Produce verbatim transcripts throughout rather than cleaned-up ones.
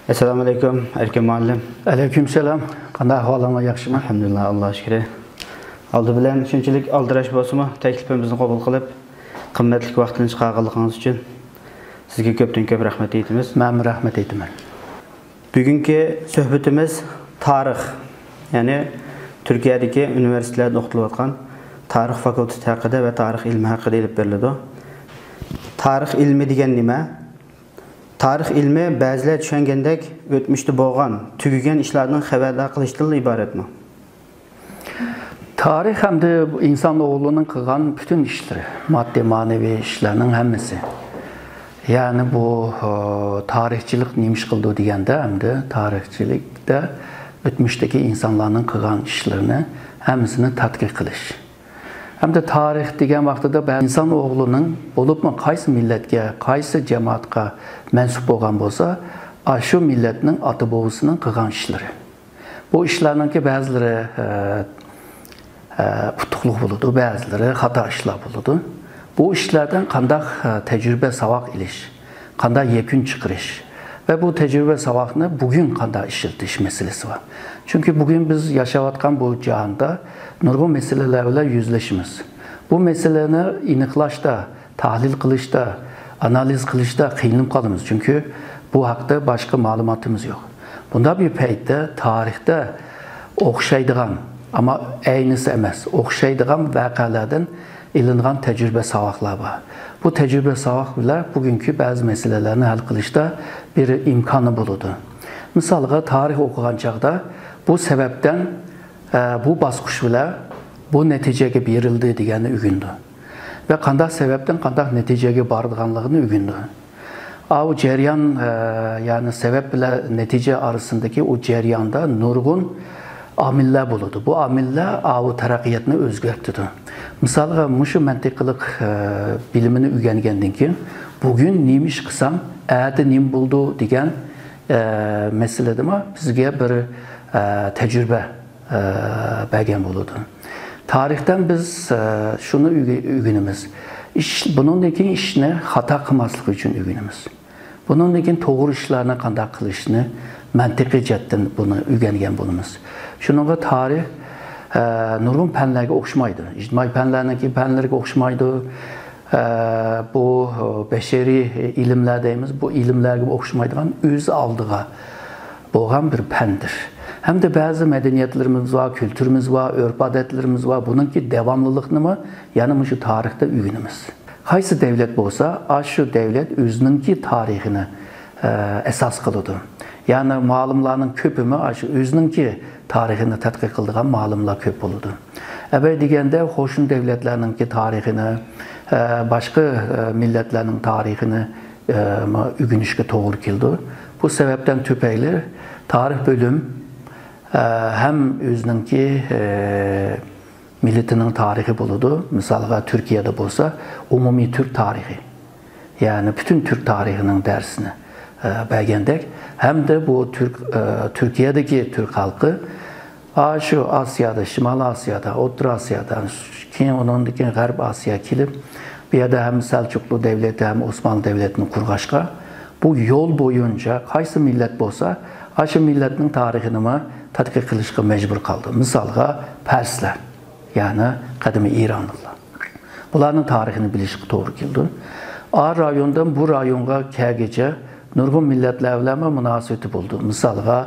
ئەسسالامۇ ئەلەيكۇم، ئەركىن مۇئەللىم. ئەلەيكۇم سالام. قانداق ئەھۋالىڭلار، ياخشىمۇ؟ ئەلھەمدۇلىللا، ئاللا شۈكرى. ئالدى بىلەن شۇنچىلىك ئالدىراش بولسىمۇ، تەكلىپىمىزنى قوبۇل قىلىپ، قىممەتلىك ۋاقتىنى چىقارغانلىقىڭىز ئۈچۈن سىزگە كۆپتىن كۆپ رەھمەت ئېيتىمىز. مەنمۇ رەھمەت ئېيتىمەن. بۈگۈنكى سۆھبىتىمىز تارىخ، يەنى تۈركىيەدىكى ئۇنىۋېرسىتېتلەردە ئوقۇتۇلۇۋاتقان تارىخ فاكۇلتېتى ھەققىدە ۋە تارىخ ئىلمى ھەققىدە ئېلىپ بېرىلىدۇ. تارىخ ئىلمى دېگەن نېمە؟ تارىخ ئىلمى بەزىلەر چۈشەنگەندەك ئۆتمۈشتە بولغان، تۈگىگەن ئىشلاردىن خەۋەردار قىلىشتىنلا ئىبارەتمۇ؟ تارىخ ئەمدى ئىنسان ئوغلىنىڭ قىلغان پۈتۈن ئىشلىرى، ماددىي مەنىۋى ئىشلارنىڭ ھەممىسى. يەنى بۇ، ئۇ، تارىخچىلىق نېمە ئىش قىلىدۇ دېگەندە، ئەمدى تارىخچىلىكتە ئۆتمۈشتىكى ئىنسانلارنىڭ قىلغان ئىشلىرىنى ھەممىسىنى تەتقىق قىلىش. ئەمدى تارىخ دېگەن ۋاقتىدا بە-، ئىنسان ئوغلىنىڭ، بولۇپمۇ قايسى مىللەتكە، قايسى جامائەتكە مەنسۇپ بولغان بولسا، ئاشۇ مىللەتنىڭ ئاتا-بوۋىسىنىڭ قىلغان ئىشلىرى. بۇ ئىشلارنىڭكى بەزىلىرى، ئە، ئە، ئۇتۇقلۇق بولىدۇ، بەزىلىرى خاتا ئىشلار بولىدۇ. بۇ ئىشلاردىن قانداق، ئە، تەجرىبە، ساۋاق ئېلىش، قانداق يەكۈن چىقىرىش ۋە بۇ تەجرىبە، ساۋاقنى بۈگۈن قانداق ئىشلىتىش مەسىلىسى بار. چۈنكى بۈگۈن بىز ياشاۋاتقان بۇ جاھاندا نۇرغۇن مەسىلىلەر بىلەن يۈزلىشىمىز. بۇ مەسىلىنى ئېنىقلاشتا، تەھلىل قىلىشتا، ئانالىز قىلىشتا قىينىلىپ قالىمىز، چۈنكى بۇ ھەقتە باشقا مەلۇماتىمىز يوق. بۇنداق بىر پەيتتە تارىختا ئوخشايدىغان، ئەمما ئەينىسى ئەمەس، ئوخشايدىغان ۋەقەلەردىن ئېلىنغان تەجرىبە، ساۋاقلار بار. بۇ تەجرىبە، ساۋاق بىلەن بۈگۈنكى بەزى مەسىلىلەرنى ھەل قىلىشتا بىر ئىمكانى بولىدۇ. مىسالغا، تارىخ ئوقۇغان چاغدا بۇ سەۋەبتىن، ئە، بۇ باسقۇچ بىلەن بۇ نەتىجىگە بېرىلدى دېگەننى ئۆگىنىدۇ. ۋە قانداق سەۋەبتىن قانداق نەتىجىگە بارىدىغانلىقىنى ئۆگىنىدۇ. ئاۋۇ جەريان، ئە، يەنى سەۋەب بىلەن نەتىجە ئارىسىندىكى ئۇ جەرياندا نۇرغۇن ئامىللار بولىدۇ. بۇ ئامىللار ئاۋۇ تەرەققىياتنى ئۆزگەرتىدۇ. مىسالغا، مۇشۇ مەنتىقلىق، ئە، بىلىمىنى ئۆگەنگەندىن كېيىن، بۈگۈن نېمە ئىش قىلسام، ئەتە نېمە بولىدۇ دېگەن، ئە، مەسىلىدىمۇ بىزگە بىر، ئە، تەجرىبە ئە، بەرگەن بولىدۇ. تارىختىن بىز، ئە، شۇنى ئۆگە-، ئۆگىنىمىز. ئىش، بۇنىڭدىن كېيىن ئىشنى خاتا قىلماسلىق ئۈچۈن ئۆگىنىمىز. بۇنىڭدىن كېيىن توغرا ئىشلارنى قانداق قىلىشنى مەنتىقىي جەھەتتىن بۇنى ئۆگەنگەن بولىمىز. شۇنىڭغا تارىخ، ئە، نۇرغۇن پەنلەرگە ئوخشىمايدۇ. ئىجتىمائىي پەنلەرنىڭكى پەنلىرىگە ئوخشىمايدۇ. ئە، بۇ بەشەرىي ئىلىملەر دەيمىز، بۇ ئىلىملەرگە ئوخشىمايدىغان ئۆز ئالدىغا بولغان بىر پەندىر. ھەمدە بەزى مەدەنىيەتلىرىمىز بار، كۈلتۈرىمىز بار، ئۆرپ-ئادەتلىرىمىز بار. بۇنىڭكى داۋاملىقلىقىنىمۇ يەنە مۇشۇ تارىختا ئۆگىنىمىز. قايسى دەۋلەت بولسا، ئاشۇ دەۋلەت ئۆزىنىڭكى تارىخىنى، ئە، ئاساس قىلىدۇ. يەنى مۇئەللىملەرنىڭ كۆپىمۇ ئاشۇ ئۆزىنىڭكى تارىخىنى تەتقىق قىلىدىغان مۇئەللىملەر كۆپ بولىدۇ. ئەبەي دېگەندە قوشنا دەۋلەتلەرنىڭكى تارىخىنى، ئە، باشقا، ئە، مىللەتلەرنىڭ تارىخىنى، ئە، ما-، ئۆگىنىشكە توغرا كېلىدۇ. بۇ سەۋەبتىن تۈپەيلى تارىخ بۆلۈم، ئە، ھەم ئۆزىنىڭكى، ئە، مىللىتىنىڭ تارىخى بولىدۇ. مىسالغا، تۈركىيەدە بولسا ئومۇمىي تۈرك تارىخى. يەنى پۈتۈن تۈرك تارىخىنىڭ دەرسىنى، ئە، بەرگەندەك، ھەمدە بۇ تۈرك، ئە، تۈركىيەدىكى تۈرك خەلقى ئاشۇ ئاسىيادا، شىمالىي ئاسىيادا، ئوتتۇرا ئاسىيادا، كېيىن ئۇنىڭدىن كېيىن غەرب ئاسىيا كېلىپ، بۇ يەردە ھەم سەلچۇقلۇ دەۋلىتى، ھەم ئوسمانلى دەۋلىتىنى قۇرغاچقا، بۇ يول بويىچە قايسى مىللەت بولسا، ئاشۇ مىللەتنىڭ تارىخىنىمۇ تەتقىق قىلىشقا مەجبۇر قالدى. مىسالغا، پەرسلەر. يەنى قەدىمىي ئىرانلىقلار. بۇلارنىڭ تارىخىنى بىلىشكە توغرا كېلىدۇ. ئا رايوندىن بۇ رايونغا كەلگۈچە نۇرغۇن مىللەتلەر بىلەنمۇ مۇناسىۋىتى بولىدۇ. مىسالغا،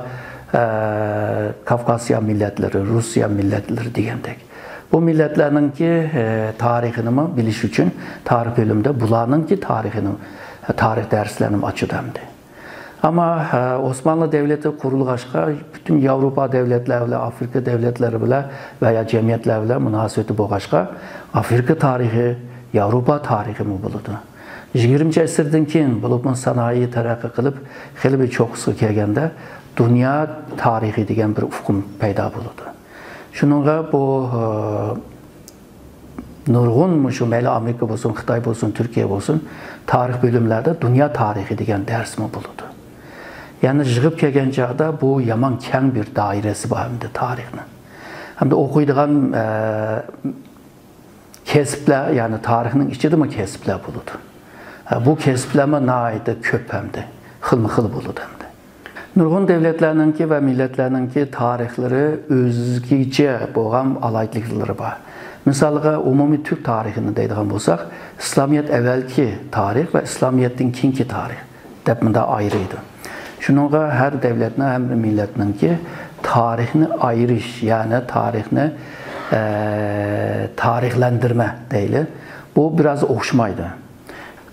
ئە، كافكاسىيا مىللەتلىرى، روسىيە مىللەتلىرى دېگەندەك. بۇ مىللەتلەرنىڭكى، ئە، تارىخىنىمۇ بىلىش ئۈچۈن تارىخ بۆلۈمىدە بۇلارنىڭكى تارىخىنى، تارىخ دەرسلىرىنى ئاچىدۇ ئەمدى. ئەمما، ئە، ئوسمانلى دەۋلىتى قۇرۇلغاچقا، پۈتۈن ياۋروپا دەۋلەتلەر بىلەن، ئافرىقا دەۋلەتلىرى بىلەن ۋە يا جەمئىيەتلەر بىلەن مۇناسىۋىتى بولغاچقا، ئافرىقا تارىخى، ياۋروپا تارىخىمۇ بولىدۇ. يىگىرمىنچى ئەسىردىن كېيىن، بولۇپمۇ سانائەت تەرەققىي قىلىپ، خېلى بىر چوققىسىغا كەلگەندە، دۇنيا تارىخى دېگەن بىر ئۇقۇم پەيدا بولىدۇ. شۇنىڭغا بۇ، ئە، نۇرغۇن مۇشۇ مەيلى ئامېرىكا بولسۇن، خىتاي بولسۇن، تۈركىيە بولسۇن، تارىخ بۆلۈملەردە دۇنيا تارىخى دېگەن دەرسمۇ بولىدۇ. يەنى يىغىپ كەلگەن چاغدا بۇ يامان كەڭ بىر دائىرىسى بار ئەمدى تارىخنىڭ. ئەمدى ئوقۇيدىغان، ئە، كەسىپلەر، يەنى تارىخنىڭ ئىچىدىمۇ كەسىپلەر بولىدۇ. ئە، بۇ كەسىپلەرمۇ ناھايىتى كۆپ ئەمدى، خىلمۇ خىل بولىدۇ ئەمدى. نۇرغۇن دۆلەتلەرنىڭكى ۋە مىللەتلەرنىڭكى تارىخلىرى ئۆزگىچە بولغان ئالاھىدىلىكلىرى بار. مىسالغا، ئومۇمىي تۈرك تارىخىنى دەيدىغان بولساق، ئىسلامىيەت ئەۋۋەلكى تارىخ ۋە ئىسلامىيەتتىن كېيىنكى تارىخ دەپ مۇنداق ئايرىيدۇ. شۇنىڭغا ھەر دۆلەتنىڭ، ھەر مىللەتنىڭكى تارىخنى ئايرىش، يەنى تارىخنى، ئە، تارىخلەندۈرمە دەيلى، بۇ بىراز ئوخشىمايدۇ.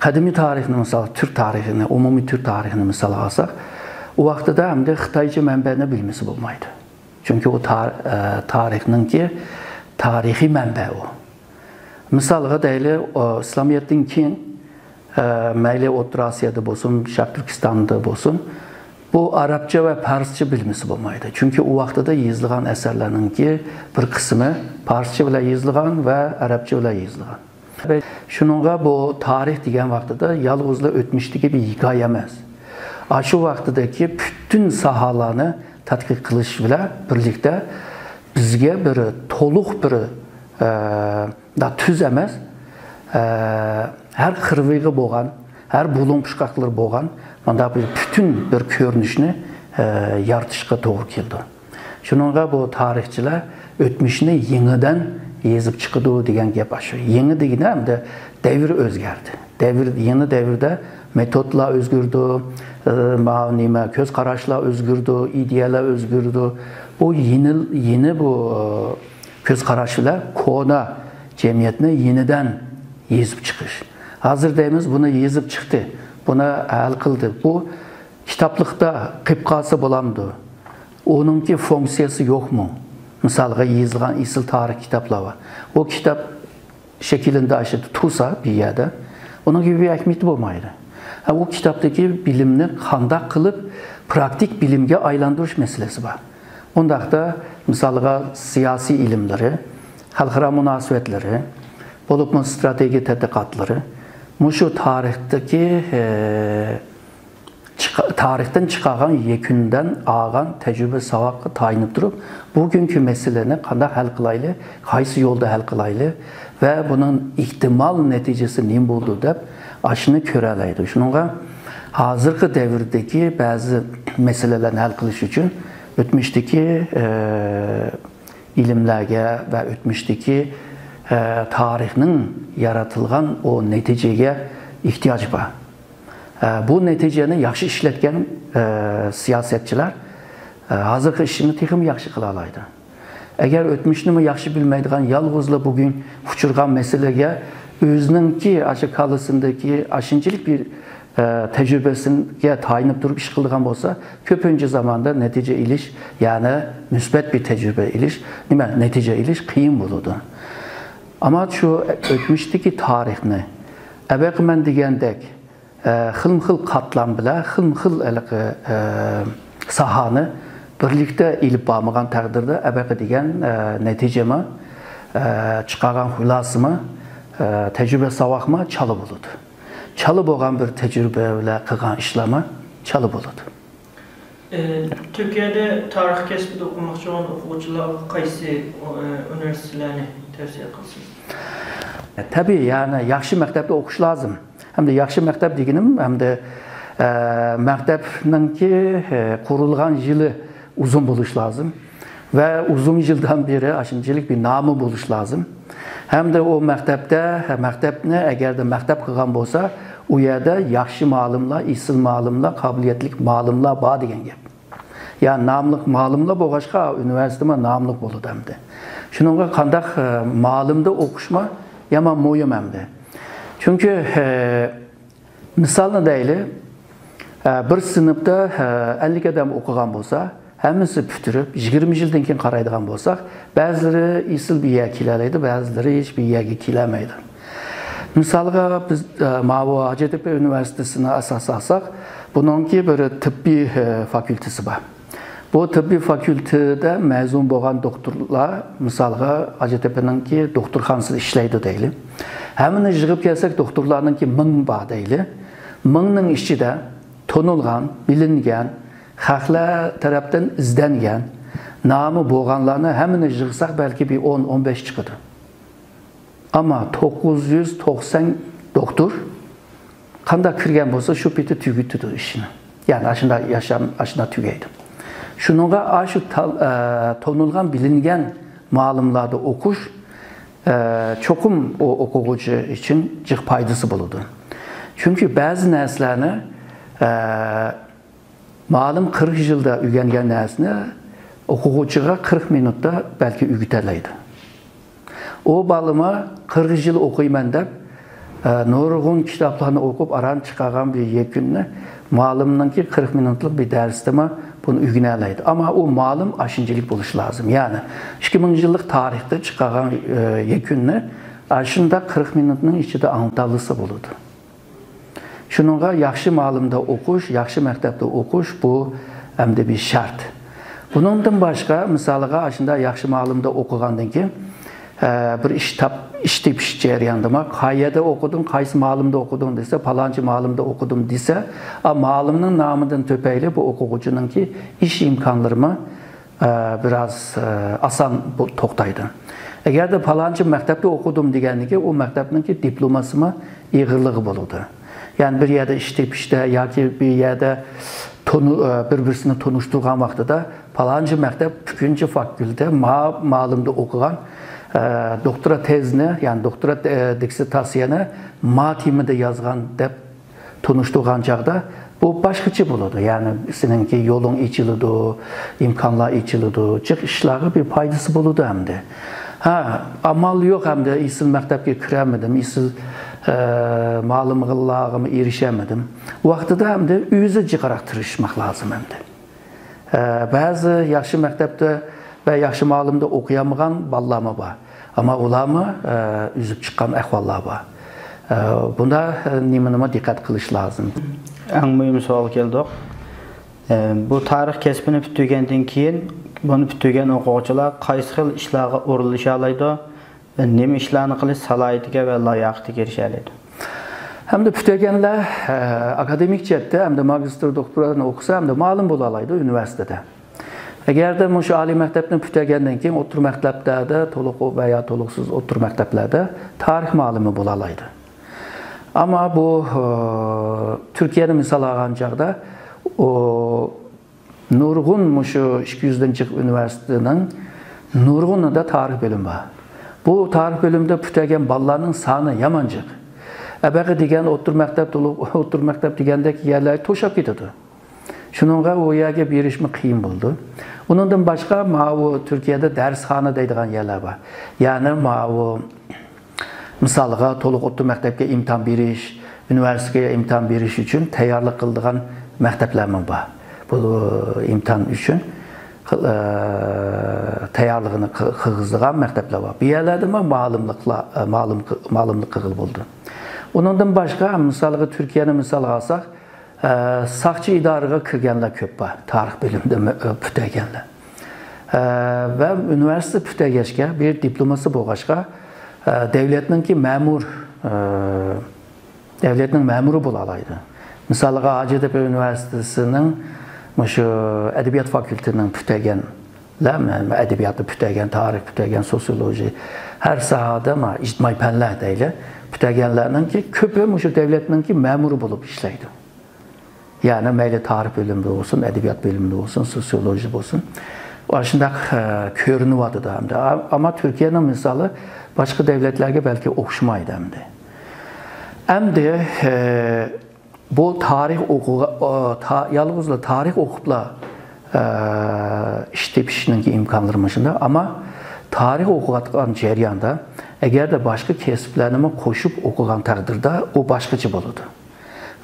قەدىمىي تارىخنى مىسال، تۈرك تارىخىنى، ئومۇمىي تۈرك تارىخىنى مىسالغا ئالساق، ئۇ ۋاقتىدا ئەمدى خىتايچە مەنبەنى بىلمىسە بولمايدۇ. چۈنكى ئۇ تار-، ئە، تارىخنىڭكى تارىخىي مەنبە ئۇ. مىسالغا دەيلى، ئۇ ئىسلامىيەتتىن كېيىن، ئە، مەيلى ئوتتۇرا ئاسىيادا بولسۇن، شەرق تۈركىستاندا بولسۇن، بۇ ئەرەبچە ۋە پارسچە بىلمىسە بولمايدۇ. چۈنكى ئۇ ۋاقتىدا يېزىلغان ئەسەرلەرنىڭكى بىر قىسمى پارسچە بىلەن يېزىلغان ۋە ئەرەبچە بىلەن يېزىلغان. شۇنىڭغا بۇ تارىخ دېگەن ۋاقتىدا يالغۇزلا ئۆتمۈشتىكى بىر ھېكايە ئەمەس. ئاشۇ ۋاقتىدىكى پۈتۈن ساھەلەرنى تەتقىق قىلىش بىلەن بىرلىكتە بىزگە بىر تولۇق بىر، ئە، دا تۈز ئەمەس، ئە، ھەر قىرغىقى بولغان، ھەر بۇلۇڭ پۇچقاقلىرى بولغان مانداق بىر پۈتۈن بىر كۆرۈنۈشنى، ئە، يارىتىشقا توغرا كېلىدۇ. شۇنىڭغا بۇ تارىخچىلار ئۆتمۈشنى يېڭىدىن يېزىپ چىقىدۇ دېگەن گەپ ئاشۇ. يېڭى دېگىنى ئەمدى دەۋر ئۆزگەردى. دەۋر، يېڭى دەۋردە مېتودلار ئۆزگىرىدۇ، ئى، ماۋۇ نېمە، كۆز قاراشلار ئۆزگىرىدۇ، ئىدىيەلەر ئۆزگىرىدۇ. بۇ يېڭى، يېڭى بۇ، ئى، كۆز قاراش بىلەن كونا جەمئىيەتنى يېڭىدىن يېزىپ چىقىش. ھازىر دەيمىز، بۇنى يېزىپ چىقتى، بۇنى ھەل قىلدى. بۇ كىتابلىقتا قېلىپ قالسا بولامدۇ؟ ئۇنىڭكى فۇنكسىيەسى يوقمۇ؟ مىسالغا، يېزىلغان ئېسىل تارىخ كىتابلار بار. ئۇ كىتاب شەكلىدە ئاشۇ تۇرسا بىر يەردە، ئۇنىڭ بىر ئەھمىيىتى بولمايدۇ. ھە، ئۇ كىتابتىكى بىلىمنى قانداق قىلىپ پراكتىك بىلىمگە ئايلاندۇرۇش مەسىلىسى بار. ئۇنداقتا، مىسالغا، سىياسىي ئىلىملىرى، خەلقئارا مۇناسىۋەتلىرى، بولۇپمۇ ئىستراتېگىيە تەتقىقاتلىرى، مۇشۇ تارىختىكى، ئە، چىق-، تارىختىن چىقارغان يەكۈندىن ئالغان تەجرىبە ساۋاققا تايىنىپ تۇرۇپ، بۈگۈنكى مەسىلىنى قانداق ھەل قىلايلى، قايسى يولدا ھەل قىلايلى ۋە بۇنىڭ ئېھتىمال نەتىجىسى نېمە بولىدۇ دەپ، ئاشۇنى كۆرەلەيدۇ. شۇنىڭغا ھازىرقى دەۋردىكى بەزى مەسىلىلەرنى ھەل قىلىش ئۈچۈن ئۆتمۈشتىكى، ئە، ئىلىملەرگە ۋە ئۆتمۈشتىكى، ئە، تارىخنىڭ يارىتىلغان ئۇ نەتىجىگە ئېھتىياج بار. ئە، بۇ نەتىجىنى ياخشى ئىشلەتكەن، ئە، سىياسەتچىلەر، ئە، ھازىرقى ئىشىنى تېخىمۇ ياخشى قىلالايدۇ. ئەگەر ئۆتمۈشنىمۇ ياخشى بىلمەيدىغان، يالغۇزلا بۈگۈن ئۇچرىغان مەسىلىگە ئۆزىنىڭكى ئاشۇ كاللىسىدىكى ئاشۇنچىلىك بىر، ئە، تەجرىبىسىگە تايىنىپ تۇرۇپ ئىش قىلىدىغان بولسا، كۆپىنچە زاماندا نەتىجە ئېلىش، يەنى مۇسبەت بىر تەجرىبە ئېلىش، نېمە، نەتىجە ئېلىش قىيىن بولىدۇ. ئەمما شۇ ئۆتمۈشتىكى تارىخنى، ئەبەقىمەن دېگەندەك، ئە، خىلمۇ خىل قاتلام بىلەن خىلمۇ خىل ھېلىقى، ئە، ساھەنى بىرلىكتە ئېلىپ بارمىغان تەقدىردە، ئەبەقە دېگەن، ئە، نەتىجىمۇ، ئە، چىقارغان خۇلاسىمۇ، ئە، تەجرىبە ساۋاقمۇ چالا بولىدۇ. چالا بولغان بىر تەجرىبە بىلەن قىلغان ئىشلارمۇ چالا بولىدۇ. ئى، تۈركىيەدە تارىخ كەسپىدە ئوقۇماقچى بولغان ئوقۇغۇچىلارغا قايسى، ئى، ئۇنىۋېرسىتېتلارنى تەۋسىيە قىلىسىز؟ تەبىئىي، يەنى ياخشى مەكتەپتە ئوقۇش لازىم. ھەمدە ياخشى مەكتەپ دېگىنىم، ھەمدە، ئە، مەكتەپنىڭكى، ئە، قۇرۇلغان يىلى ئۇزۇن بولۇش لازىم. ۋە ئۇزۇن يىلدان بېرى ئاشۇنچىلىك بىر نامى بولۇش لازىم. ھەمدە ئۇ مەكتەپتە، مەكتەپنى ئەگەردە مەكتەپ قىلغان بولسا، ئۇ يەردە ياخشى مۇئەللىملار، ئېسىل مۇئەللىملار، قابىلىيەتلىك مۇئەللىملار بار دېگەن گەپ. يا ناملىق مۇئەللىملار بولغاچقا، ئۇنىۋېرسىتېتمۇ ناملىق بولىدۇ ئەمدى. شۇنىڭغا قانداق، ئە، مۇئەللىمدە ئوقۇشمۇ يامان مۇھىم ئەمدى. چۈنكى، ئە، مىسالنى دەيلى، ئە، بىر سىنىپتا، ئە، ئەللىك ئادەم ئوقۇغان بولسا، ھەممىسى پۈتتۈرۈپ، يىگىرمە يىلدىن كېيىن قارايدىغان بولساق، بەزىلىرى ئېسىل بىر يەرگە كېلەلەيدۇ، بەزىلىرى ھېچ بىر يەرگە كېلەلمەيدۇ. مىسالغا، بىز، ئە، ماۋۇ ھاجەتتەپە ئۇنىۋېرسىتېتىنى ئاساس ئالساق، بۇنىڭكى بىر تېببىي، ئە، فاكۇلتېتى بار. بۇ تېببىي فاكۇلتېتىدا مەزۇن بولغان دوختۇرلار، مىسالغا، ھاجەتتەپەنىڭكى دوختۇرخانىسىدا ئىشلەيدۇ دەيلى. ھەممىنى يىغىپ كەلسەك، دوختۇرلارنىڭكى مىڭ بار دەيلى. مىڭنىڭ ئىچىدە تونۇلغان، بىلىنگەن، خەقلەر تەرەپتىن ئىزدەنگەن، نامى بولغانلارنى ھەممىنى يىغساق، بەلكى بىر ئون، ئون بەش چىقىدۇ. ئەمما توققۇز يۈز توقسان دوختۇر قانداق كىرگەن بولسا، شۇ پېتى تۈگىتىدۇ ئىشىنى. يەنى ئاشۇنداق ياشام ئاشۇنداق تۈگەيدۇ. شۇنىڭغا ئاشۇ تال- ئە، تونۇلغان، بىلىنگەن مۇئەللىملاردا ئوقۇش، ئە، چوقۇم ئۇ ئوقۇغۇچى ئۈچۈن جىق پايدىسى بولىدۇ. چۈنكى بەزى نەرسىلەرنى، ئە، مۇئەللىم قىرىق يىلدا ئۆگەنگەن نەرسىنى ئوقۇغۇچىغا قىرىق مىنۇتتا بەلكى ئۆگىتەلەيدۇ. ئۇ بالىمۇ قىرىق يىل ئوقۇيمەن دەپ، ئە، نۇرغۇن كىتابلارنى ئوقۇپ، ئاران چىقارغان بىر يەكۈننى مۇئەللىمنىڭكى قىرىق مىنۇتلۇق بىر دەرستىمۇ بۇنى ئۆگىنەلەيدۇ. ئەمما ئۇ مۇئەللىم ئاشۇنچىلىك بولۇشى لازىم. يەنى ئىككى مىڭ يىللىق تارىختا چىقارغان، ئە، يەكۈننى ئاشۇنداق قىرىق مىنۇتنىڭ ئىچىدە ئاڭلىتالىسا بولىدۇ. شۇنىڭغا ياخشى مۇئەللىمدە ئوقۇش، ياخشى مەكتەپتە ئوقۇش، بۇ ئەمدى بىر شەرت. بۇنىڭدىن باشقا، مىسالىغا، ئاشۇنداق ياخشى مۇئەللىمدە ئوقۇغاندىن كېيىن، ئە، بىر ئىش تاپ، ئىش تېپىش جەريانىدىمۇ، قەيەردە ئوقۇدۇڭ، قايسى مۇئەللىمدە ئوقۇدۇڭ دېسە، پالانچى مۇئەللىمدە ئوقۇدۇم دېسە، ئا، مۇئەللىمنىڭ نامىدىن تۆپەيلى بۇ ئوقۇغۇچىنىڭكى ئىش ئىمكانلىرىمۇ ئە، بىراز، ئە، ئاسان بو-، توختايدۇ. ئەگەردە پالانچى مەكتەپتە ئوقۇدۇم دېگەندىكىن، ئۇ مەكتەپنىڭكى دىپلوماسىمۇ ئېغىرلىقى بولىدۇ. يەنى بىر يەردە ئىش تېپىشتا ياكى بىر يەردە تونۇ-، ئە، بىر-بىرسىنى تونۇشتۇرغان ۋاقتىدا پالانچى مەكتەپ كۆپىنچە فاكۇلتېت ما-، مۇئەللىمدە ئوقۇغان، ئە، دوكتورا تېزىنى، يەنى دوكتورا، ئە، دىسسېرتاتسىيەنى ما تېمىدا يازغان دەپ تونۇشتۇرغان چاغدا بۇ باشقىچە بولىدۇ. يەنى سېنىڭكى يولۇڭ ئېچىلىدۇ، ئىمكانلار ئېچىلىدۇ، جىق ئىشلارغا بىر پايدىسى بولىدۇ ئەمدى. ھە، ئامال يوق ئەمدى ئېسىل مەكتەپكە كىرەلمىدىم، ئېسىل، ئە، مۇئەللىملارغىمۇ ئېرىشەلمىدىم. ۋاقتىدا ئەمدى ئۆزى جىقراق تىرىشماق لازىم ئەمدى. ئە، بەزى ياخشى مەكتەپتە ۋە ياخشى مۇئەللىمدە ئوقۇيالمىغان بالىلارمۇ بار. ئەمما ئۇلارمۇ، ئە، ئۈزۈپ چىققان ئەھۋاللار بار. ئە، بۇندا، ئە، نېمىنىمۇ دىققەت قىلىش لازىم. ئەڭ مۇھىم سوئالغا كەلدۇق. ئە، بۇ تارىخ كەسپىنى پۈتتۈرگەندىن كېيىن، بۇنى پۈتتۈرگەن ئوقۇغۇچىلار قايسى خىل ئىشلارغا ئورۇنلىشالايدۇ؟ نېمە ئىشلارنى قىلىش سالاھىيىتىگە ۋە لاياقىتىگە ئېرىشەلەيدۇ؟ ھەمدە پۈتتۈرگەنلەر، ئە، ئاكادېمىك جەھەتتە ھەمدە ماگىستر، دوكتورانى ئوقۇسا، ھەمدە مۇئەللىم بولالايدۇ ئۇنىۋېرسىتېتتا. ئەگەردە مۇشۇ ئالىي مەكتەپنى پۈتتۈرگەندىن كېيىن ئوتتۇرا مەكتەپلەردە، تولۇق ۋە يا تولۇقسىز ئوتتۇرا مەكتەپلەردە تارىخ مۇئەللىمى بولالايدۇ. ئەمما بۇ، ئە، تۈركىيەنى مىسال ئالغان چاغدا، ئۇ نۇرغۇن مۇشۇ ئىككى يۈزدىن جىق ئۇنىۋېرسىتېتنىڭ نۇرغۇنىدا تارىخ بۆلۈمى بار. بۇ تارىخ بۆلۈمىدە پۈتتۈرگەن بالىلارنىڭ سانى يامان جىق. ئەبەقى دېگەن ئوتتۇرا مەكتەپ، تولۇق ئوتتۇرا مەكتەپ دېگەندەك يەرلەر توشاپ كېتىدۇ. شۇنىڭغا ئۇ يەرگە بېرىشمۇ قىيىن بولىدۇ. ئۇنىڭدىن باشقا، ماۋۇ تۈركىيەدە دەرسخانا دەيدىغان يەرلەر بار. يەنى ماۋۇ مىسالغا، تولۇق ئوتتۇرا مەكتەپكە ئىمتىھان بېرىش، ئۇنىۋېرسىتېتكە ئىمتىھان بېرىش ئۈچۈن تەييارلىق قىلىدىغان مەكتەپلەرمۇ بار. بۇ ئىمتىھان ئۈچۈن قىل-، ئە، تەييارلىقىنى قىل-، قىلغۇزىدىغان مەكتەپلەر بار. بۇ يەرلەردىمۇ مۇئەللىملىقلار، ئە، مۇئەللىم-، مۇئەللىملىك قىلغىلى بولىدۇ. ئۇنىڭدىن باشقا، مىسالغا، تۈركىيەنى مىسالغا ئالساق، ئە، ساقچى ئىدارىگە كىرگەنلەر كۆپ بار، تارىخ بۆلۈمىدە مە-، ئە، پۈتتۈرگەنلەر. ئە، ۋە ئۇنىۋېرسىتېت پۈتتۈرگەچكە، بىر دىپلوماسى بولغاچقا، ئە، دەۋلەتنىڭكى مەمۇر، ئە، دەۋلەتنىڭ مەمۇرى بولالايدۇ. مىسالغا، ھاجەتتېپە ئۇنىۋېرسىتېتىنىڭ مۇشۇ ئەدەبىيات فاكۇلتېتىنىڭ پۈتتۈرگەنلەر، مە-، ئەدەبىياتنى پۈتتۈرگەن، تارىخ پۈتتۈرگەن، سوسىيولوگىيە، ھەر ساھەدە، مە-، ئىجتىمائىي پەنلەر دەيلى، پۈتتۈرگەنلەرنىڭكى كۆپى مۇشۇ دەۋلەتنىڭكى مەمۇرى بولۇپ ئىشلەيدۇ. يەنى مەيلى تارىخ بۆلۈمىدە بولسۇن، ئەدەبىيات بۆلۈمىدە بولسۇن، سوسىيولوگىيە بولسۇن، ئاشۇنداق، ئە، كۆرۈنۈۋاتىدۇ ئەمدى. ئا-، ئەمما تۈركىيەنىڭ مىسالى باشقا دۆلەتلەرگە بەلكى ئوخشىمايدۇ ئەمدى. ئەمدى، ئە، بۇ تارىخ ئوقۇغا-، ئا، تا-، يالغۇزلا تارىخ ئوقۇپلا، ئە، ئىش تېپىشنىڭكى ئىمكانلىرى مۇشۇنداق. ئەمما تارىخ ئوقۇۋاتقان جەرياندا، ئەگەردە باشقا كەسىپلەرنىمۇ قوشۇپ ئوقۇغان تەقدىردە، ئۇ باشقىچە بولىدۇ.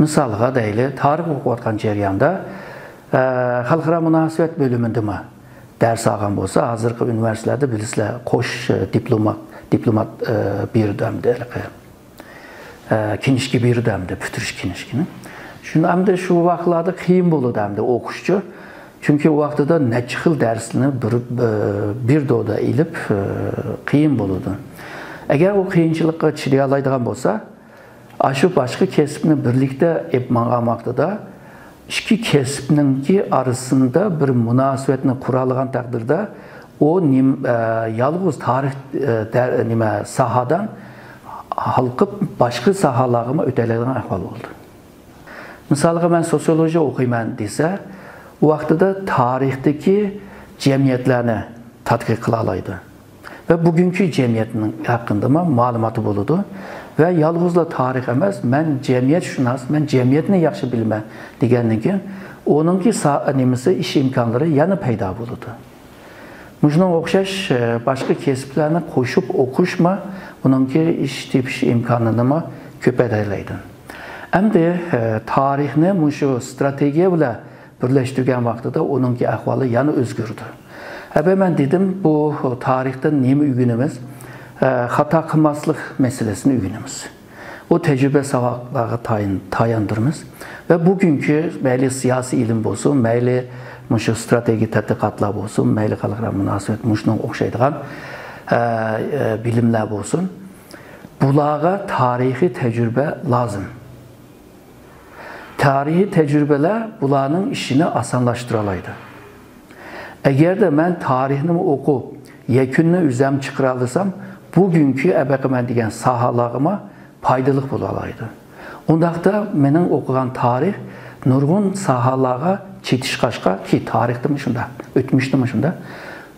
مىسالغا دەيلى، تارىخ ئوقۇۋاتقان جەرياندا، ئە، خەلقئارا مۇناسىۋەت بۆلۈمىدىمۇ دەرس ئالغان بولسا، ھازىرقى ئۇنىۋېرسىتېتلاردا بىلىسىلەر، قوش، ئە، دىپلومات، دىپلومات، ئە، بېرىدۇ ئەمدى ھېلىقى، ئە، كىنىشكا بېرىدۇ ئەمدى، پۈتتۈرۈش كىنىشكىنى. شۇنى ئەمدى شۇ ۋاقىتلاردا قىيىن بولىدۇ ئەمدى ئوقۇشچۇ. چۈنكى ئۇ ۋاقتىدا نەچچە خىل دەرسنى بىر، بىر، بىر دودا ئېلىپ، ئە، قىيىن بولىدۇ. ئەگەر ئۇ قىيىنچىلىققا چىدىيالايدىغان بولسا، ئاشۇ باشقا كەسىپنى بىرلىكتە ئېلىپ ماڭغان ۋاقتىدا، ئىككى كەسىپنىڭكى ئارىسىدا بىر مۇناسىۋەتنى قۇرالىغان تەقدىردە، ئۇ نېم-، ئە، يالغۇز تارىخ، ئە، دە-، نېمە، ساھادىن ھالقىپ، باشقا ساھالارغىمۇ ئۆتەلەيدىغان ئەھۋال بولدى. مىسالغا، مەن سوسىيولوگىيە ئوقۇيمەن دېسە، ئۇ ۋاقتىدا تارىختىكى جەمئىيەتلەرنى تەتقىق قىلالايدۇ ۋە بۈگۈنكى جەمئىيەتنىڭ ھەققىدىمۇ مەلۇماتى بولىدۇ. ۋە يالغۇزلا تارىخ ئەمەس، مەن جەمئىيەتشۇناس، مەن جەمئىيەتنى ياخشى بىلىمەن دېگەندىن كېيىن، ئۇنىڭكى سا-، نېمىسى، ئىش ئىمكانلىرى يەنە پەيدا بولىدۇ. مۇشۇنىڭغا ئوخشاش، ئە، باشقا كەسىپلەرنى قوشۇپ ئوقۇشمۇ ئۇنىڭكى ئىش تېپىش ئىمكانىنىمۇ كۆپەيتەلەيدۇ. ئەمدى، ئە، تارىخنى مۇشۇ ستراتېگىيە بىلەن بىرلەشتۈرگەن ۋاقتىدا ئۇنىڭكى ئەھۋالى يەنە ئۆزگىرىدۇ. ئەبە مەن دېدىم، بۇ تارىختىن نېمە ئۆگىنىمىز؟ ئە، خاتا قىلماسلىق مەسىلىسىنى ئۆگىنىمىز. ئۇ تەجرىبە ساۋاقلارغا تايىن-، تاياندۇرىمىز. ۋە بۈگۈنكى مەيلى سىياسىي ئىلىم بولسۇن، مەيلى مۇشۇ ستراتېگىيە تەتقىقاتلار بولسۇن، مەيلى خەلقئارا مۇناسىۋەت، مۇشۇنىڭغا ئوخشايدىغان، ئە، ئە، بىلىملەر بولسۇن، بۇلارغا تارىخىي تەجرىبە لازىم. تارىخىي تەجرىبىلەر بۇلارنىڭ ئىشىنى ئاسانلاشتۇرالايدۇ. ئەگەردە مەن تارىخنىمۇ ئوقۇپ، يەكۈننى ئۆزەم چىقىرالىسام، بۈگۈنكى ئەبەقىمەن دېگەن ساھەلەرگىمۇ پايدىلىق بولالايدۇ. ئۇنداقتا مېنىڭ ئوقۇغان تارىخ نۇرغۇن ساھەلەرگە چېتىشقاچقا، كى تارىختىمۇ شۇنداق، ئۆتمۈشتىمۇ شۇنداق.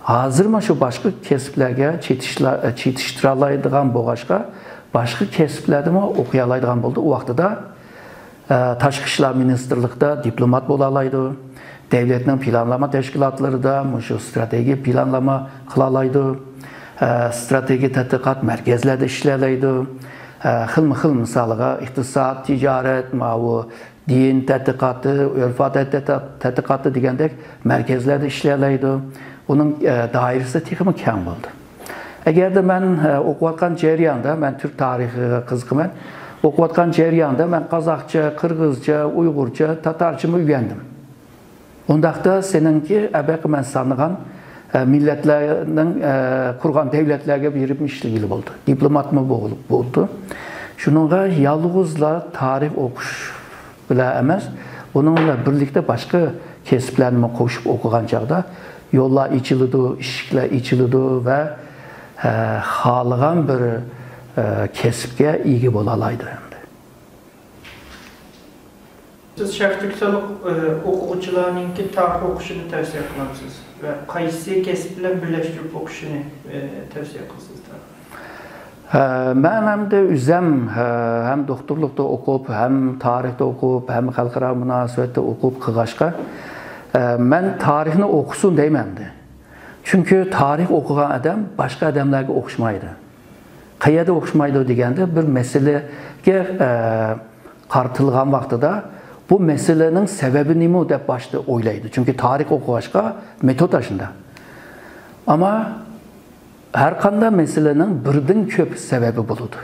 ھازىرمۇ شۇ باشقا كەسىپلەرگە چېتىشلا-، چېتىشتۇرالايدىغان بولغاچقا، باشقا كەسىپلەردىمۇ ئوقۇيالايدىغان بولدى ئۇ ۋاقتىدا. ئە، تاشقى ئىشلار مىنىستىرلىقىدا دىپلومات بولالايدۇ. دۆلەتنىڭ پىلانلىما تەشكىلاتلىرىدا مۇشۇ ستراتېگىيە پىلانلىما قىلالايدۇ. ئە، ستراتېگىيە تەتقىقات مەركەزلەردە ئىشلەيدۇ. ئە، خىلمۇ خىل، مىسالىغا، ئىقتىساد، تىجارەت، ماۋۇ دىن تەتقىقاتى، ئۆرپ-ئادەت تەتقىقاتى دېگەندەك مەركەزلەردە ئىشلەيدۇ. ئۇنىڭ، ئە، دائىرىسى تېخىمۇ كەڭ بولدى. ئەگەردە مەن، ئە، ئوقۇۋاتقان جەرياندا، مەن تۈرك تارىخىغا قىزىقىمەن، ئوقۇۋاتقان جەرياندا مەن قازاقچە، قىرغىزچە، ئۇيغۇرچە، تاتارچىمۇ ئۆگەندىم. ئۇنداقتا سېنىڭكى ئەبەقى مەن سانىغان، ئە، مىللەتلەرنىڭ، ئە، قۇرغان دۆلەتلەرگە بېرىپ ئىشلىگىلى بولدى. دىپلوماتمۇ بولۇپ بولدى. شۇنىڭغا يالغۇزلا تارىخ ئوقۇش بىلەن ئەمەس، ئۇنىڭ بىلەن بىرلىكتە باشقا كەسىپلەرنىمۇ قوشۇپ ئوقۇغان چاغدا يوللار ئېچىلىدۇ، ئىشىكلەر ئېچىلىدۇ ۋە، ئە، خالىغان بىر، ئە، كەسىپكە ئىگە بولالايدۇ ئەمدى. سىز شەرقىي تۈركىستانلىق، ئە، ئوقۇغۇچىلارنىڭكى تارىخ ئوقۇشىنى تەۋسىيە قىلامسىز ۋە قايسى كەسىپ بىلەن بىرلەشتۈرۈپ ئوقۇشىنى، ئە، تەۋسىيە قىلىسىز؟ ئە، مەن ئەمدى ئۆزەم، ئە، ھەم دوختۇرلۇقتا ئوقۇپ، ھەم تارىختا ئوقۇپ، ھەم خەلقئارا مۇناسىۋەتتە ئوقۇپ قىلغاچقا، ئە، مەن تارىخنى ئوقۇسۇن دەيمەن ئەمدى. چۈنكى تارىخ ئوقۇغان ئادەم باشقا ئادەملەرگە ئوخشىمايدۇ. قەيەردە ئوخشىمايدۇ دېگەندە، بىر مەسىلىگە، ئە، قارىتىلغان ۋاقتىدا بۇ مەسىلىنىڭ سەۋەبى نېمە دەپ باشتا ئويلايدۇ. چۈنكى تارىخ ئوقۇغاچقا مېتود ئاشۇنداق. ئەمما ھەر قانداق مەسىلىنىڭ بىردىن كۆپ سەۋەبى بولىدۇ.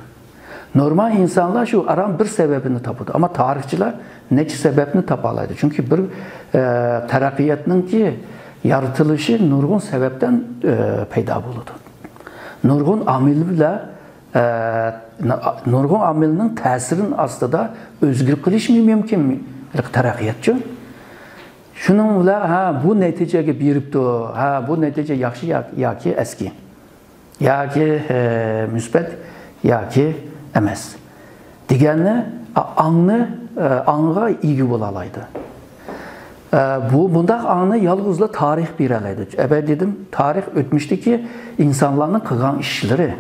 نورمال ئىنسانلار شۇ ئاران بىر سەۋەبىنى تاپىدۇ. ئەمما تارىخچىلار نەچچە سەۋەبنى تاپالايدۇ. چۈنكى بىر، ئە، تەرەققىياتنىڭكى يارىتىلىشى نۇرغۇن سەۋەبتىن، ئە، پەيدا بولىدۇ. نۇرغۇن ئامىل بىلەن، ئە، نۇرغۇن ئامىلنىڭ تەسىرىنىڭ ئاستىدا ئۆزگىرىپ قېلىشمۇ مۇمكىن تەرەققىياتچۇ. شۇنىڭ بىلەن، ھە، بۇ نەتىجىگە بېرىپتۇ، ھە، بۇ نەتىجە ياخشى يا-، ياكى ئەسكى، ياكى، ئە، مۇسبەت، ياكى ئەمەس دېگەننى، ئا-، ئاڭنى، ئە، ئاڭغا ئىگە بولالايدۇ. ئە، بۇ، بۇنداق ئاڭنى يالغۇزلا تارىخ بېرەلەيدۇ. ئەبەي دېدىم، تارىخ ئۆتمۈشتىكى ئىنسانلارنىڭ قىلغان ئىشلىرى.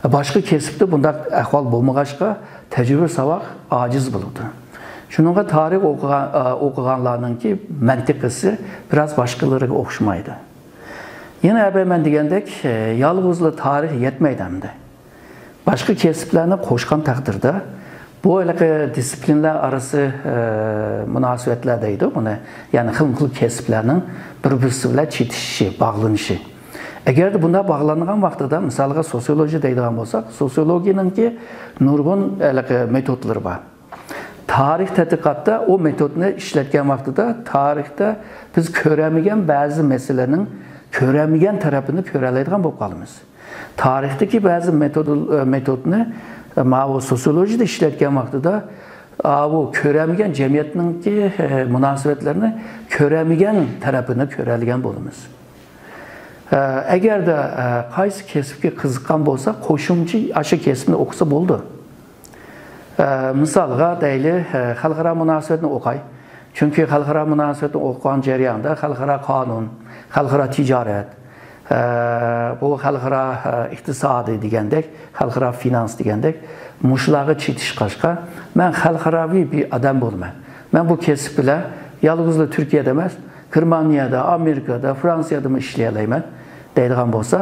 باشقا كەسىپتە بۇنداق ئەھۋال بولمىغاچقا، تەجرىبە ساۋاق ئاجىز بولىدۇ. شۇنىڭغا تارىخ ئوقۇغان، ئوقۇغانلارنىڭكى مەنتىقىسى بىراز باشقىلىرىغا ئوخشىمايدۇ. يەنە ئەبەي مەن دېگەندەك، يالغۇزلا تارىخ يەتمەيدۇ ئەمدى. باشقا كەسىپلەرنى قوشقان تەقدىردە، بۇ ھېلىقى دىسسىپلىنلار ئارىسى، ئە، مۇناسىۋەتلەر دەيدۇ بۇنى، يەنى خىلمۇ خىل كەسىپلەرنىڭ بىر-بىرسى بىلەن چېتىشىشى، باغلىنىشى. ئەگەردە بۇنداق باغلانغان ۋاقتىدا، مىسالغا، سوسىيولوگىيە دەيدىغان بولساق، سوسىيولوگىيەنىڭكى نۇرغۇن ھېلىقى مېتودلىرى بار. تارىخ تەتقىقاتتا ئۇ مېتودنى ئىشلەتكەن ۋاقتىدا تارىختا بىز كۆرەلمىگەن بەزى مەسىلىنىڭ كۆرەلمىگەن تەرىپىنى كۆرەلەيدىغان بولۇپ قالىمىز. تارىختىكى بەزى مېتودل-، مېتودنى، ماۋۇ سوسىيولوگىيەدە ئىشلەتكەن ۋاقتىدا، ئاۋۇ كۆرەلمىگەن جەمئىيەتنىڭكى، ئە، مۇناسىۋەتلىرىنى كۆرەلمىگەن تەرىپىنى كۆرەلىگەن بولىمىز. ئە، ئەگەردە، ئە، قايسى كەسىپكە قىزىققان بولسا، قوشۇمچە ئاشۇ كەسىپنى ئوقۇسا بولىدۇ. ئە، مىسالغا دەيلى، ئە، خەلقئارا مۇناسىۋەتنى ئوقاي. چۈنكى خەلقئارا مۇناسىۋەتنى ئوقۇغان جەرياندا خەلقئارا قانۇن، خەلقئارا تىجارەت، ئە، بۇ خەلقئارا، ئە، ئىقتىسادى دېگەندەك، خەلقئارا فىنانس دېگەندەك، مۇشۇلارغا چېتىشقاچقا، مەن خەلقئاراۋى بىر ئادەم بولىمەن. مەن بۇ كەسىپ بىلەن يالغۇزلا تۈركىيەدە ئەمەس، گېرمانىيەدە، ئامېرىكىدا، فرانسىيەدىمۇ ئىشلىيەلەيمەن دەيدىغان بولسا،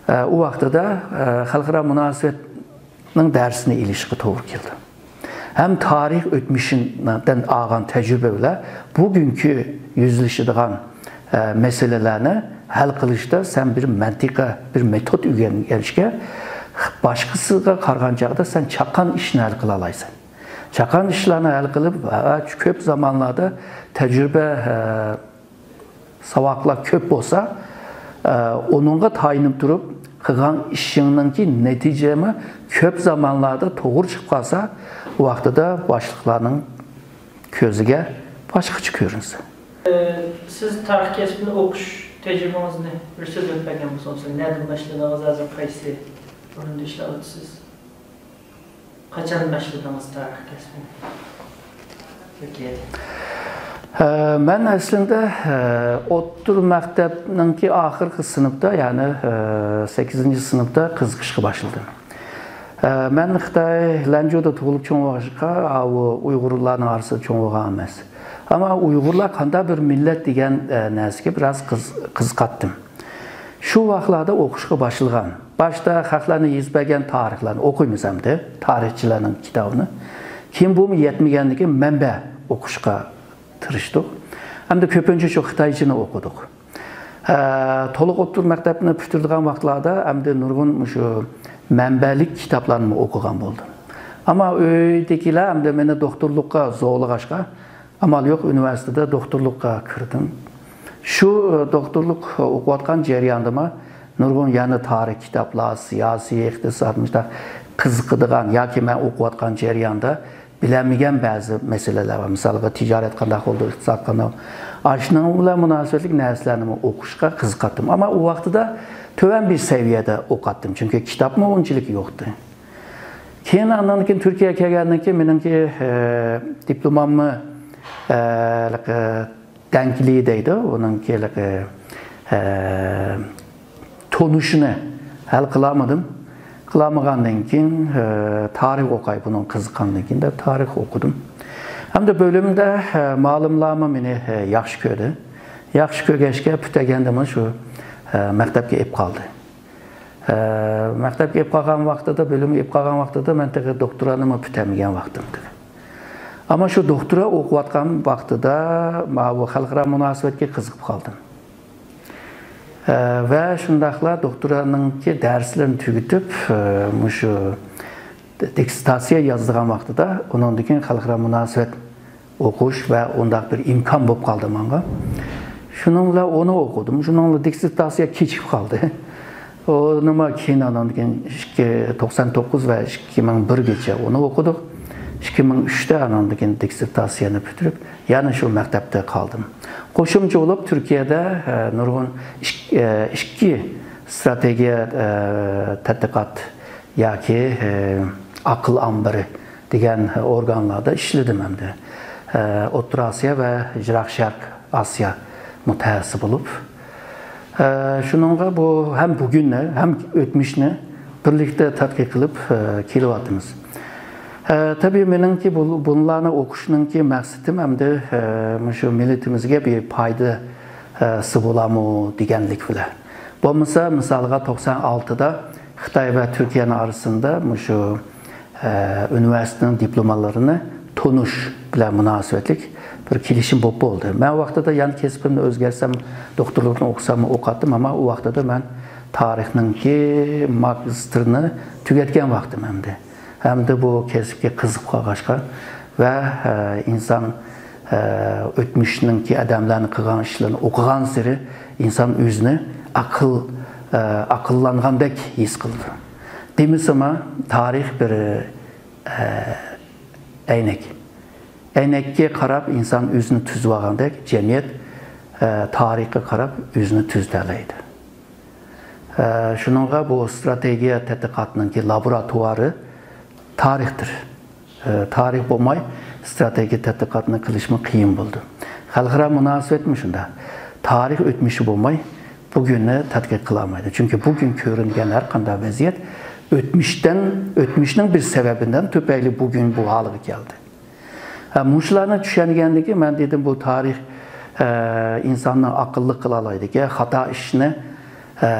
ئە، ئۇ ۋاقتىدا، ئە، خەلقئارا مۇناسىۋەتنىڭ دەرسىنى ئېلىشقا توغرا كېلىدۇ. ھەم تارىخ ئۆتمۈشىدىن ئالغان تەجرىبە بىلەن بۈگۈنكى يۈزلىشىدىغان، ئە، مەسىلىلەرنى ھەل قىلىشتا سەن بىر مەنتىقە، بىر مېتود ئۆگەنگەچكە، باشقىسىغا قارىغان چاغدا سەن چاققان ئىشنى ھەل قىلالايسەن. چاققان ئىشلارنى ھەل قىلىپ، ھە، كۆپ زامانلاردا تەجرىبە، ھە، ساۋاقلار كۆپ بولسا، ئە، ئۇنىڭغا تايىنىپ تۇرۇپ قىلغان ئىشىڭنىڭكى نەتىجىمۇ كۆپ زامانلاردا توغرا چىقىپ قالسا، ئۇ ۋاقتىدا باشلىقلارنىڭ كۆزىگە باشقىچە كۆرۈنسە. ئە، سىز تارىخ كەسپىنى ئوقۇش تەجرىبىڭىزنى بىر سۆزلەپ بەرگەن بولسىڭىز، نەدىن باشلىدىڭىز، ھازىر قايسى ئورۇندا ئىشلەۋاتىسىز؟ قاچان باشلىدىڭىز تارىخ كەسپىنى؟ تۈركىيەدە. ھە، مەن ئەسلىندە، ھە، ئوتتۇرا مەكتەپنىڭكى ئاخىرقى سىنىپتا، يەنى، ھە، سەككىزىنچى سىنىپتا قىزىقىشقا باشلىدىم. ھە، مەن خىتاي لەنجۇدا تۇغۇلۇپ چوڭ بولغاچقا، ئاۋۇ ئۇيغۇرلارنىڭ ئارىسىدا چوڭ بولغان ئەمەس. ئەمما ئۇيغۇرلار قانداق بىر مىللەت دېگەن، ھە، نەرسىگە بىراز قىز-، قىزىقاتتىم. شۇ ۋاقىتلاردا ئوقۇشقا باشلىغان. باشتا خەقلەرنى يېزىپ بەرگەن تارىخلارنى ئوقۇيمىز ئەمدى، تارىخچىلارنىڭ كىتابىنى. كېيىن بۇمۇ يەتمىگەندىكىن مەنبە ئوقۇشقا تىرىشتۇق. ئەمدى كۆپىنچە شۇ خىتايچىنى ئوقۇدۇق. ئە، تولۇق ئوتتۇرا مەكتەپنى پۈتتۈرىدىغان ۋاقىتلاردا ئەمدى نۇرغۇن مۇشۇ مەنبەلىك كىتابلارنىمۇ ئوقۇغان بولدۇم. ئەمما ئۆيدىكىلەر ئەمدى مېنى دوختۇرلۇققا زورلىغاچقا، ئامال يوق، ئۇنىۋېرسىتېتتا دوختۇرلۇققا كىردىم. شۇ، ئە، دوختۇرلۇق ئوقۇۋاتقان جەرياندىمۇ نۇرغۇن يەنە تارىخ كىتابلار، سىياسىي، ئىقتىساد، مۇشۇنداق قىزىقىدىغان ياكى مەن ئوقۇۋاتقان جەرياندا بىلەلمىگەن بەزى مەسىلىلەر بار. مىسالغا، تىجارەت قانداق بولىدۇ، ئىقتىساد قانداق. ئاشۇنىڭ بىلەن مۇناسىۋەتلىك نەرسىلەرنىمۇ ئوقۇشقا قىزىقاتتىم. ئەمما ئۇ ۋاقتىدا تۆۋەن بىر سەۋىيەدە ئوقۇتتۇم، چۈنكى كىتابمۇ ئۇنچىلىك يوقتى. كېيىن، ئاندىن كېيىن تۈركىيەگە كەلگەندىن كېيىن مېنىڭكى، ئە، دىپلوماممۇ، ئە، دەڭكىلى دەيدۇ، ئۇنىڭكى، ئە، تونۇشىنى ھەل قىلالمىدىم. قىلالمىغاندىن كېيىن، ئە، تارىخ ئوقاي، بۇنىڭ قىزىققاندىن كېيىن دەپ تارىخ ئوقۇدۇم. ھەمدە بۆلۈمدە، ئە، مۇئەللىملارمۇ مېنى، ئە، ياخشى كۆردى. ياخشى كۆرگەچكە پۈتتۈرگەندىمۇ شۇ، ئە، مەكتەپكە ئېلىپ قالدى. ئە، مەكتەپكە ئېلىپ قالغان ۋاقتىدا، بۆلۈمگە ئېلىپ قالغان ۋاقتىدا مەن تېخى دوكتورانىمۇ پۈتەلمىگەن ۋاقتىم تېخى. ئەمما شۇ دوكتورا ئوقۇۋاتقان ۋاقتىدا ماۋۇ خەلقئارا مۇناسىۋەتكە قىزىقىپ قالدىم. ئە، ۋە شۇنداقلا دوكتورانىڭكى دەرسلىرىنى تۈگىتىپ، ئە، مۇشۇ دىسسېرتاتسىيە يازىدىغان ۋاقتىدا ئۇنىڭدىن كېيىن خەلقئارا مۇناسىۋەت ئوقۇش ۋە ئۇنداق بىر ئىمكان بولۇپ قالدى ماڭا. شۇنىڭ بىلەن ئۇنى ئوقۇدۇم. شۇنىڭ بىلەن دىسسېرتاتسىيە كېچىكىپ قالدى. ئۇنىمۇ كېيىن ئاندىن كېيىن ئىككى، توقسان توققۇز ۋە ئىككى مىڭ بىرگىچە ئۇنى ئوقۇدۇق. ئىككى مىڭ ئۈچتە ئاندىن كېيىن دىسسېرتاتسىيەنى پۈتتۈرۈپ، يەنە شۇ مەكتەپتە قالدىم. قوشۇمچە بولۇپ تۈركىيەدە، ئە، نۇرغۇن ئىك-، ئە، ئىككى ئىستراتېگىيە، ئە، تەتقىقات ياكى، ئە، ئاقىل ئامبىرى دېگەن ئورگانلاردا ئىشلىدىم ئەمدى. ئە، ئوتتۇرا ئاسىيا ۋە يىراق شەرق ئاسىيا مۇتەخەسسىسى بولۇپ، ئە، شۇنىڭغا بۇ ھەم بۈگۈننى، ھەم ئۆتمۈشنى بىرلىكتە تەتقىق قىلىپ، ئە، كېلىۋاتىمىز. ئە، تەبىئىي، مېنىڭكى بۇ، بۇلارنى ئوقۇشنىڭكى مەقسىتىم ئەمدى، ئە، مۇشۇ مىللىتىمىزگە بىر پايدا، ئە، سى بولامۇ دېگەنلىك بىلەن. بولمىسا، مىسالغا، توقسان ئالتىدا خىتاي ۋە تۈركىيەنىڭ ئارىسىدا مۇشۇ، ئە، ئۇنىۋېرسىتېتنىڭ دىپلوملىرىنى تونۇش بىلەن مۇناسىۋەتلىك بىر كېلىشىم بولۇپ بولدى. مەن ئۇ ۋاقتىدا يەنە كەسپىمنى ئۆزگەرتسەم، دوكتورلۇقنى ئوقۇساممۇ ئوقۇتتۇم، ئەمما ئۇ ۋاقتىدا مەن تارىخنىڭكى ماگىستىرنى تۈگەتكەن ۋاقتىم ئەمدى. ھەمدە بۇ كەسىپكە قىزىقىپ قالغاچقا ۋە، ئە، ئىنسان، ئە، ئۆتمۈشنىڭكى ئادەملەرنىڭ قىلغان ئىشلىرىنى ئوقۇغانسېرى ئىنسان ئۆزىنى ئاقىل، ئە، ئاقىللانغاندەك ھېس قىلىدۇ. دېمىسىمۇ، تارىخ بىر، ئە، ئەينەك. ئەينەككە قاراپ ئىنسان ئۆزىنى تۈزۈۋالغاندەك، جەمئىيەت، ئە، تارىخقا قاراپ ئۆزىنى تۈزىتەلەيدۇ. ئە، شۇنىڭغا بۇ ئىستراتېگىيە تەتقىقاتنىڭكى لابوراتوارى تارىختۇر. تارىخ بولماي ستراتېگىيە تەتقىقاتنى قىلىشمۇ قىيىن بولىدۇ. خەلقئارا مۇناسىۋەتمۇ شۇنداق. تارىخ ئۆتمۈشى بولماي بۈگۈننى تەتقىق قىلالمايدۇ. چۈنكى بۈگۈن كۆرۈنگەن ھەر قانداق ۋەزىيەت ئۆتمۈشتىن، ئۆتمۈشنىڭ بىر سەۋەبىدىن تۈپەيلى بۈگۈن بۇ ھالغا كەلدى. ھە، مۇشۇلارنى چۈشەنگەندىن كېيىن مەن دېدىم، بۇ تارىخ، ئە، ئىنساننى ئاقىللىق قىلالايدىكەن، خاتا ئىشنى، ئە،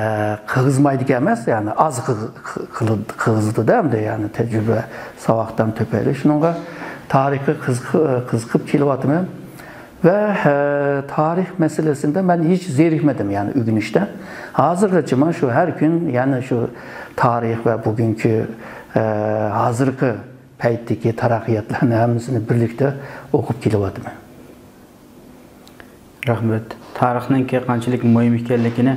قىلغۇزمايدىكەن ئەمەس، يەنى ئاز قىل-، قىل-، قىلغۇزىدۇ-دە، ئەمدى، يەنى تەجرىبە، ساۋاقتىن تۈپەيلى. شۇنىڭغا تارىخقا قىزىق-، قىزىقىپ كېلىۋاتىمەن. ۋە، ئە، تارىخ مەسىلىسىندە مەن ھېچ زېرىكمىدىم، يەنى ئۆگىنىشتە. ھازىرغىچە مەن شۇ ھەر كۈن يەنە شۇ تارىخ ۋە بۈگۈنكى، ئە، ھازىرقى پەيتتىكى تەرەققىياتلارنى ھەممىسىنى بىرلىكتە ئوقۇپ كېلىۋاتىمەن. رەھمەت. تارىخنىڭكى قانچىلىك مۇھىم ئىكەنلىكىنى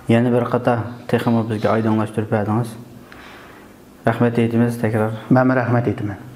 يەنە بىر قاتا تېخىمۇ بىزگە ئايدىڭلاشتۇرۇپ بەردىڭىز. رەھمەت ئېيتىمىز تەكرار. مەنمۇ رەھمەت ئېيتىمەن.